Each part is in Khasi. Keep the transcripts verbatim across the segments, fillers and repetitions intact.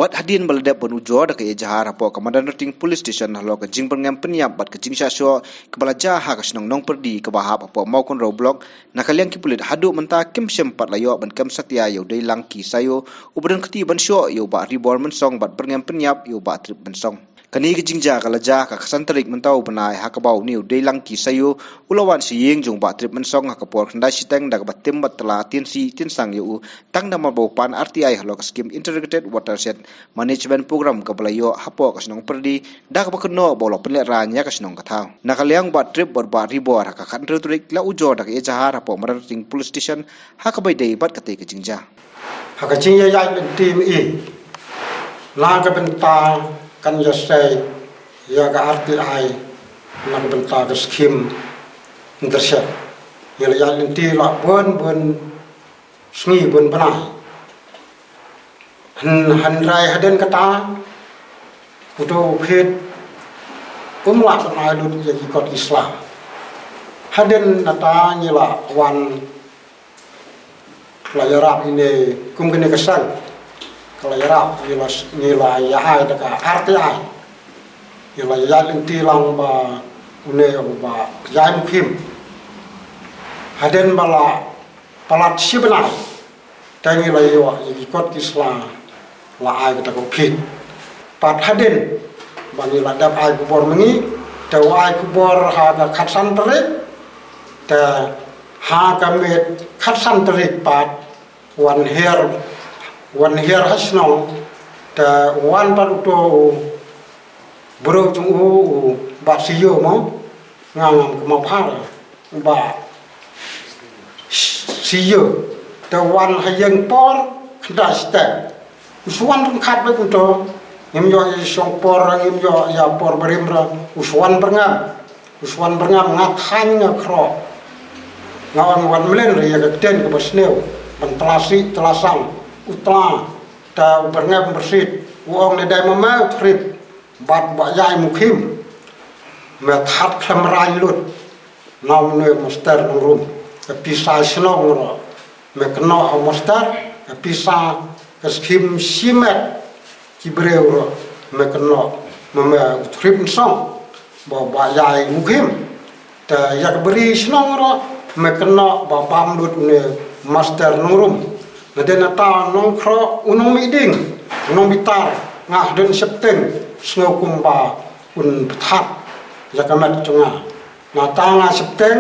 Bad hadien ba la dep ban ujor da ka ejahar hapoh ka Madanrting Police Station halor ka jingpyrngem pynïap bad ka jingshah shoh kaba la jia ha ka shnong Nongpyrdi kaba hap hapoh Mawkynrew Block, na ka liang ki pulit haduh mynta kim shym pat la ïoh ban kem satia ïa u Deilangki Sayo uba don kti ban shoh ïa u Bah Ribor Mynsong bad pyrngem pynïap ïa u Bah Trip Mynsong. Kane ka jingjia ka la jia ha ka khatsan tarik mynta u bnai ha kaba une u Deilangki Sayo u la wan sha ïing jong u Bah Trip Mynsong ha ka por khyndai shiteng da kaba tim bad tla tiensi tiensang ïa u tang namar ba u pan R T I halor ka skim Integrated Watershed Management Program kaba la ïoh hapoh ka shnong Pyrdi da kaba kynnoh ba u la pynlehraiñ ïa ka shnong ka thaw. Na ka liang u Bah Trip bad u Bah Ribor ha ka khathynriew tarik la ujor da ka ejahar hapoh Madanrting Police Station ha kaba ïadei bad katei ka jingjia. Ha ka jingïaid lynti mynta na ka bynta kan ïasei ïa ka R T I na ka bynta ka skim Intershed. Ngi la ïaid lynti la bun bun sngi bun bnai. Hyn- hynrei hadien kata uto u phit um lah ban ai lut ïa ki kot ki sla. Hadien nata ngi la wan la ïarap ine kum kane ka seng ka la ïarap ngi la ngi la ïa ai da ka R T I. Ngi la ïa lynti lang ba une u Bah Ïai Mukhim. Hadien ba la palat shi bnai te ngi la ïoh ïa ki kot ki sla la ai kata ka u phit. Pat hadien ba ngi la dep ai khubor ma ngi te u ai khubor ha ka khatsan tarik te ha ka miet khatsan tarik pat wan hiar wan hiar ha shnong te wan pat uto u briew jong u u Bah Siyo mo nga ngam kynmaw bha u Bah Siyo te wan ha ïing por khyndai shiteng. U shu wan ryngkat bad uto ngim ïoh ïa shong por ngim ïoh ïa por barim ra u shu wan byrngem. U shu wan byrngem nga thaiñ nga khroh. Nga wan wan mlien ra ïa ka ktien kaba sniew ban tla sih tla sang u tla te u byrngem byrsit u ong ne dei ma me u Trip bad Bah Ïai Mukhim. Me that khlem raiñ lut. Namar ne master nongrum ka pisa shnong ro me kynnoh ha master ka pisa ka skim shimet ki briew ro me kynnoh ma me u Trip Mynsong ba Bah Ïai Mukhim. Te ïa ka bri shnong ro me kynnoh ba bam lut une master nongrum. Nadien nata nongkhroh u nongmih ding u nongbitar nga hadien shepteng sngew kumba un pthat ïa ka met jong nga. Nata nga shepteng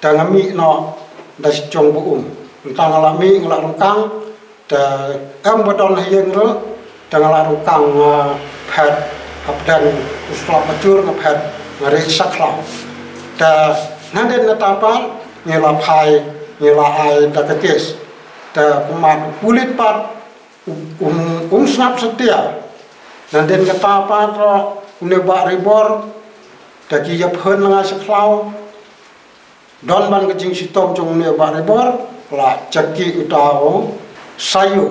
te nga mih noh da shi jong ba um. Nta nga la mih nga la rengkang te em ba don ha ïing ruh te nga la rengkang nga phet hapdeng u slap bajur nga phet nga rieh sha khlaw. Te nadien nata pat ngi la phai ngi la ai da ka kes te kumba u pulit pat um um sngap satia. Nadien kata pat ruh une Bah Ribor te ki ïa phen nga sha khlaw. Don ban ka jingshitom jong une Bah Ribor la jaki uta u Sayo.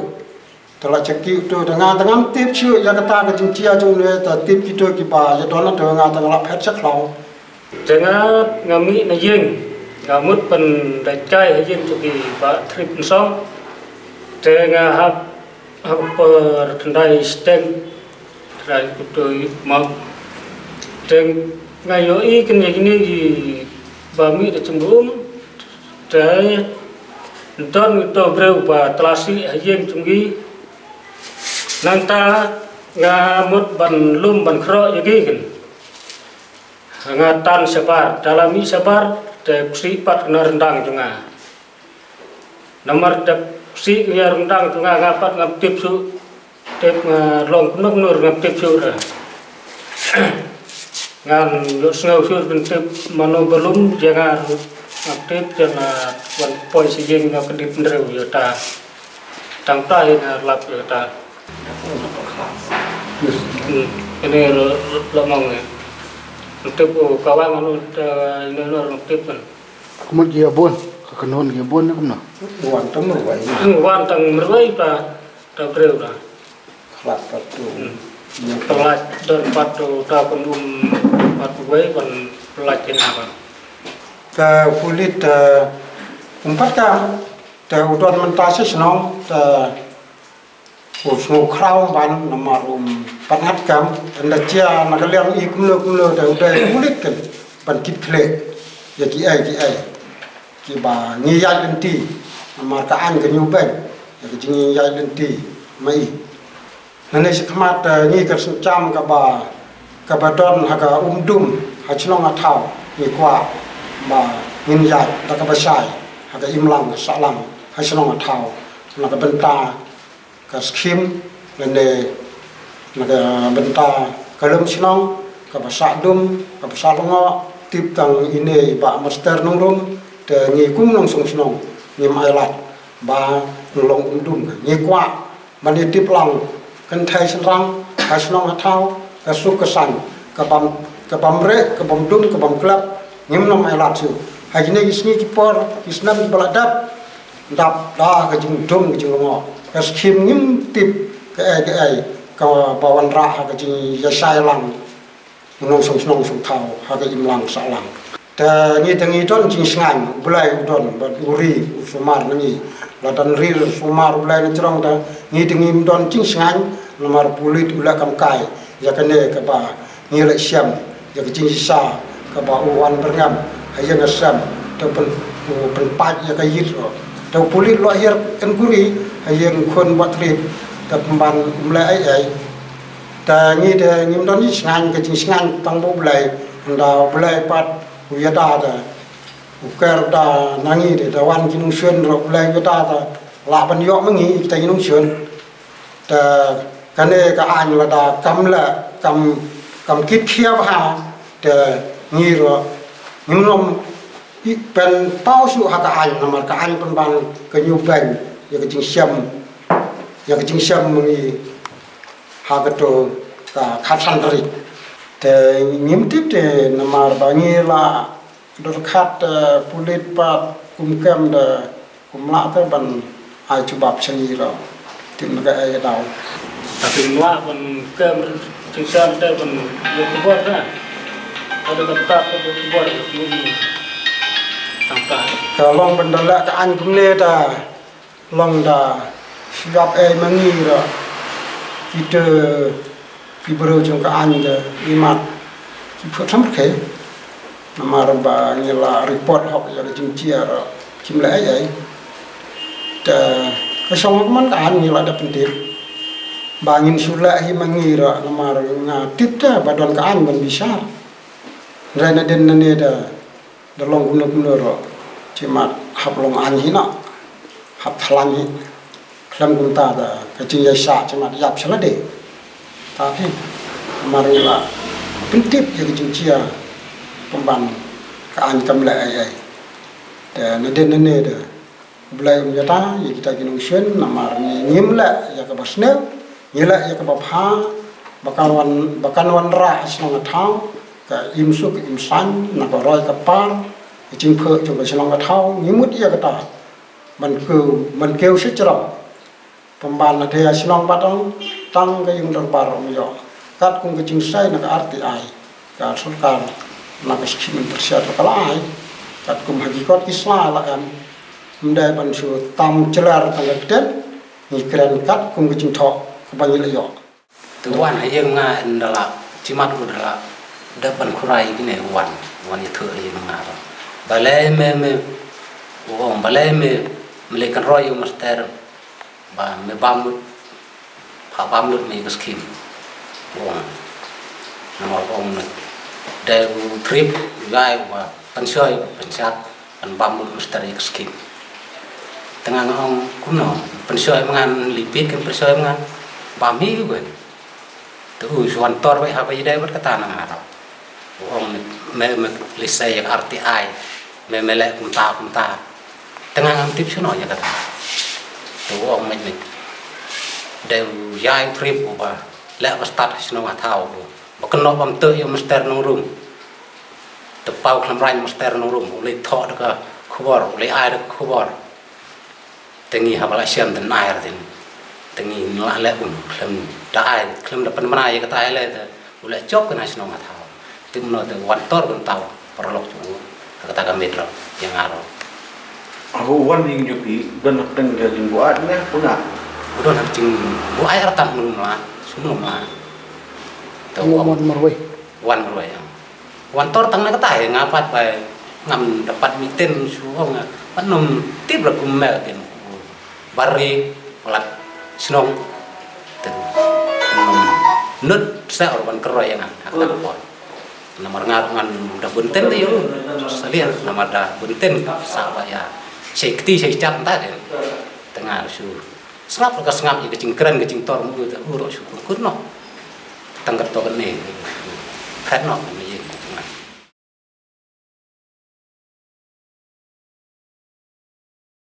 Te la jaki uto te nga te ngam tip shuh ïa kata ka jingjia jong une te tip kito kiba ïa don te nga te nga la phet sha khlaw. Te nga nga mih na ïing nga mut ban da kai ha ïing jong ki Bah Trip Mynsong. Te nga hap ha ka por thyndai shiteng trai kutoi map. Te nga ïohi kane kine ki ba mih da jingbuum te don uto u briew ba tla sih ha ïing jong ngi. Nangta nga mut ban lum ban khroh ïa ki kin. Nga tan shabar, te la mih shabar te psi pat na ryndang jong nga. Namar te psi ïa ryndang jong nga nga pat ngam tip shuh. Tip nga long kumno kumno ngam tip shuh re. Ngan ïoh sngew shuh ban tip mano ba lum ïa nga ruh ngam tip ïa nga wan poi sha ïing nga pyndiah pynriew ïa ta. Tang ta ïa nga lap ïa ta. Hmm. Ine lo lo mong ne. Ngam tip u ka wan anu ta ine lo ngam tip kan. Ka mut ki ïa bun, ka kynhun ki ïa bun ne kumno? Wan tang marwei. Wan tang marwei ta ta briew ta. Khlad pat tu. Hmm. Khlad don pat tu ta kun um pat wei ban khlad kina ban. Ta pulit ta um pat ka ta u don mynta sha shnong ta U sngewkhraw ban namar um pat ngat kam, ynda jia na ka liang i kumno kumno te u dei u lit kan ban kit khleh ïa ki ei ki ei kiba ngi ïaid lynti, namar ka aiñ ka ñiewbeiñ ïa ka jingïaid lynti ma i. Nangne shakhmat, eh, ngi ka syncham kaba, kaba don ha ka Umdum ha shnong Hathaw, ngi kwah ba ngin ïaid da kaba shai ha ka imlang ka sahlang ha shnong Hathaw na ka bynta ka skhim lane na ka bynta ka lum shnong kaba sah dum, kaba sah lyngngoh. Tip tang ine i Bah Master Nongrum, te ngi kum nongshong shnong ngim ailad ba ngi long Umdum, ngi kwah ban ïa tip lang kynthei shynrang ha shnong Hathaw, ka suk ka saiñ, ka bam, ka bam reh, ka bam dum, ka bam klep, ngim nym ailad shuh. Ha kine ki sngi ki por, ki snem kiba la dep, dap da ka jingdum ka jinglyngngoh, ka skhim ngim tip kaei kaei kaba wanrah ha ka jingïashai lang u nongshong shnong shong thaw ha ka imlang sahlang. Te ngi te ngi don jingsngaiñ, U Blei u don bad u ri u sumar na ngi. Lada ri u sumar U Blei na jrong, te ngi te ngim don jingsngaiñ, namar pulit u leh kam kai ïa kane kaba ngi leh shem ïa ka jingshisha kaba u wan byrngem ha ïing ha sem, te pyn, u pynpait ïa ka ïit ruh. Te u pulit u la hiar en kuri ha ïing khun Bah Trip, te pynban um leh ei ei. Te ngi te ngim don jingsngaiñ, ka jingsngaiñ tang ba U Blei, ynda U Blei pat u ïada te u ker da na ngi, te da wan ki nongshun ruh U Blei u ïada te lah ban ïoh ma ngi kita ki nongshun. Te kane ka aiñ lada kam leh, kam, kam kit khia bha, te ngi ruh ngim nym i pynpaw shuh ha ka aiñ, namar ka aiñ pynban ka ñiewbeiñ ïa ka jingshem, ïa ka jingshem ma ngi ha kato ka khatsan tarik. Te ngim tip te namar ba ngi la dyrkhat, eh, pulit pat um kem da um lah te ban ai jubab sha ngi ruh. Tip na kaei ka daw. Te um lah ban kem jingshem te ban ïa khubor te. Ada ka tak ka khubor ka ngi. Tang ka. Ka long ban da leh ka aiñ kumne te long da sngap ei ma ngi ruh. Kita ki briew jong ka aiñ ka imat ki phut sam rkhe. Namar ba ngi la report hok ïa ka jingjia ruh kim leh ei ei. Te ka shong ha ka man ka aiñ ngi la da pyntip ba ngin shu leh hi ma ngi ruh, namar nga tip te ba don ka aiñ ban bishar. Hynrei nadien nane da da long kumno kumno ruh, jimat hap long aiñ hi noh, hap thalang hi. Khlem kumta da ka jingïaishah jimat ïap sha lade. Ta phi, namar ngi la pyntip ïa ka jingjia pynban ka aiñ kam leh ei ei. Te nadien nane da U Blei um ïada ïa kita ki nongshun, namar ngi ngim leh ïa kaba sniew, ngi leh ïa kaba bha, ba kan wan, ba kan wanrah shnong Hathaw ka im suk im saiñ na ka roi ka par, ka jingphuh jong ka shnong Hathaw, ngi mut ïa kata ban kiew, ban kiew sha jrong. Pynban lada ïa shnong ba dang tang ka ïing dorbar um ïoh. Katkum ka jingsai na ka R T I, ka sorkar na ka skhim pyrshah ka la ai. Katkum ha ki kot ki sla la em. Ym dei ban shu tam jylliew tang ka ktien, ngi kren katkum ka jingthoh kaba ngi la ïoh. Te wan ha ïing nga, ynda la jimat u da la dep ban khurai kine, wan, wan ïathuh ha ïing nga ba, balei me, me, u ong balei me, me leh kan roi u master. Ba me bam lut, pha bam lut me ïa ka skhim. U ong. Namar u ong me, dei u Trip u ïai u ba pynshoi, pynshad, ban bam lut master ïa ka skhim. Te nga ong kumno, pynshoi ma nga, lipit kan pynshoi ma nga. Bam hi u ben. Te u shu wan tor beit haba ïadei bad kata na nga ruh. U ong me, me, me lehse ïa ka R T I, me, me leh kumta kumta. Te nga ngam tip shuh noh ïa kata. Te u ong me, me dei u ïai u Trip u ba leh ba stad ha shnong Hathaw u ba kynnoh bam tuh ïa u Master Nongrum. Te paw khlem rang Master Nongrum, u leit thoh da ka khubor, u leit ai da ka khubor. Te ngi haba la shem te nai ar din. Te ngi la leh un khlem da ai, khlem da pynbna ïa kata ai leh te u leh jop kane shnong Hathaw. Te mano te wan tor kan taw paralok jong u. Kata ka met ruh ïa nga ruh. Haba u wan ïing jong phi, don hapdeng ka jingbuaid ne puna? U don ha ka jingbuaid artat mlum la, shu mlum la. Te u wan marwei. Wan marwei, ïa. Wan tor tang na kata, ïa, nga pat ba ngam da pat mih ten shu ong nga. Pat nym tip la kum mel ken. Bari palat shnong. Ten. Nym nut sa or wan kyroi ïa nga. Ha kata ka por. Namar nga ruh ngan da bun ten te ïa u. Sa liang namar da bun ten sa ba ïa. Shei kti shei chat ta ken. Te nga shu sngap la ka sngap ïa ka jingkren ka jingtor mu te u ruh shu kut noh. Tang ka to kane. Khat noh.